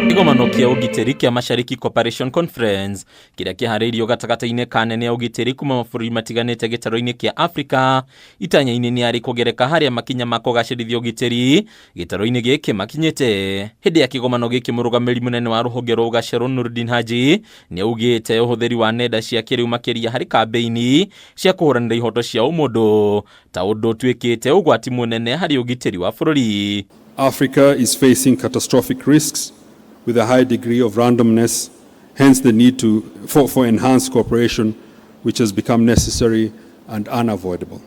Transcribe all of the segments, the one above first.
Kĩgomano kĩa ũgitĩri kĩa Mashariki Cooperation Conference kĩrĩa kĩharĩirio gatagatĩ-inĩ ka anene a ũgitĩri kuma mabũrũri matiganĩte gĩtarũ-inĩ kĩa Afrika itanya-inĩ nĩ arĩ kũgereka harĩa makinya ma kũgacĩrithia ũgitĩri gĩtarũ-inĩ gĩkĩ makinyĩte. Hĩndĩ ya kĩgomano gĩkĩ mũrũgamĩrĩri mũnene wa rũhonge rwa ũgacerũ Nurdin Haji nĩ augĩte ũhũthĩri wa nenda cia kĩrĩu makĩria harĩ kambĩini cia kũhũranĩra ihoto cia ũmũndũ ta ũndũ ũtuĩkĩte ũgwati mũnene harĩ ũgitĩri wa bũrũri. Africa is facing catastrophic risks with a high degree of randomness, hence the need for enhanced cooperation, which has become necessary and unavoidable.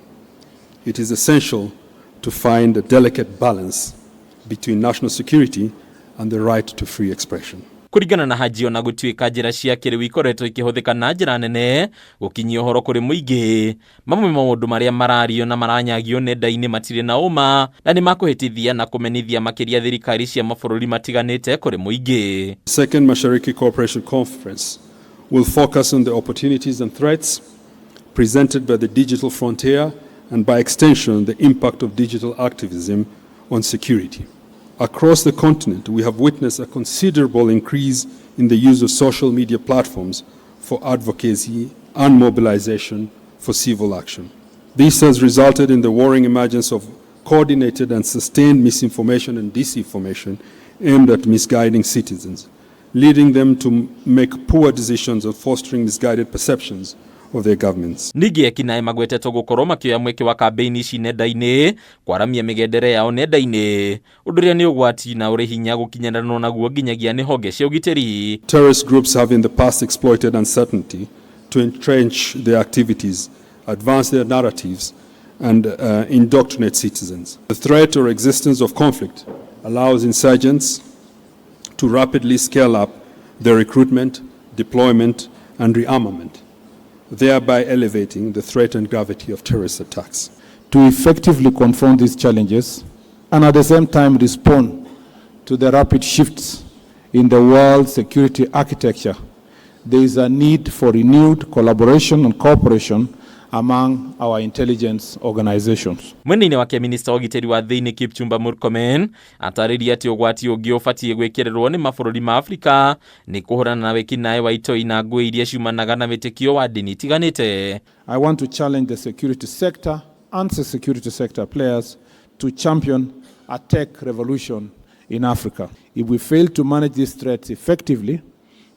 It is essential to find a delicate balance between national security and the right to free expression. Kũringana na Haji, ona gũtuĩka njĩra cia kĩrĩu ikoretwo ikĩhũthĩka na njĩra nene gũkinyia ũhoro kũrĩ mũingĩ, mamwe ma maũndũ marĩa marario na maranyagio nenda-inĩ matirĩ na ũma na nĩ makũhĩtithia na kũmenithia makĩria thirikari cia mabũrũri matiganĩte kũrĩ mũingĩ. Second Mashariki Cooperation Conference will focus on the opportunities and threats presented by the digital frontier and, by extension, the impact of digital activism on security. Across the continent, we have witnessed a considerable increase in the use of social media platforms for advocacy and mobilization for civil action. This has resulted in the worrying emergence of coordinated and sustained misinformation and disinformation aimed at misguiding citizens, leading them to make poor decisions and fostering misguided perceptions of their governments. Ningĩ ekinaĩ magwetetwo gũkorwo makĩoya mweke wa kambĩini ici nenda-inĩ kwaramia mĩgendere yao nenda-inĩ, ũndũ ũrĩa nĩ ũgwati na ũrĩ hinya gũkinyanĩranwo naguo nginyagia nĩ honge cia ũgitĩri. Terrorist groups have in the past exploited uncertainty to entrench their activities, advance their narratives, and indoctrinate citizens. The threat or existence of conflict allows insurgents to rapidly scale up their recruitment, deployment, and rearmament, thereby elevating the threat and gravity of terrorist attacks. To effectively confront these challenges and at the same time respond to the rapid shifts in the world security architecture, there is a need for renewed collaboration and cooperation among our intelligence organizations. Mwena-inĩ wake, minista wa ũgitĩri wa thĩinĩ Kipchumba Murkomen atarĩria atĩ ũgwati ũngĩ ũbatiĩ gwĩkĩrĩrwo nĩ mabũrũri ma Afrika nĩ kũhũrana na wĩkinaĩ wa itoi na ngũĩ iria ciumanaga na wĩtĩkio wa ndini itiganĩte. I want to challenge the security sector and the security sector players to champion a tech revolution in Africa. If we fail to manage these threats effectively,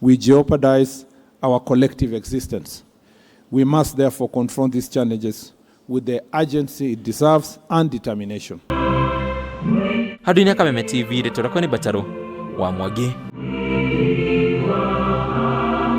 we jeopardize our collective existence. We must therefore confront these challenges with the urgency it deserves and determination. Handũ-inĩ Kameme TV, rĩtwa rĩakwa nĩ Batarũ wa Mwangi.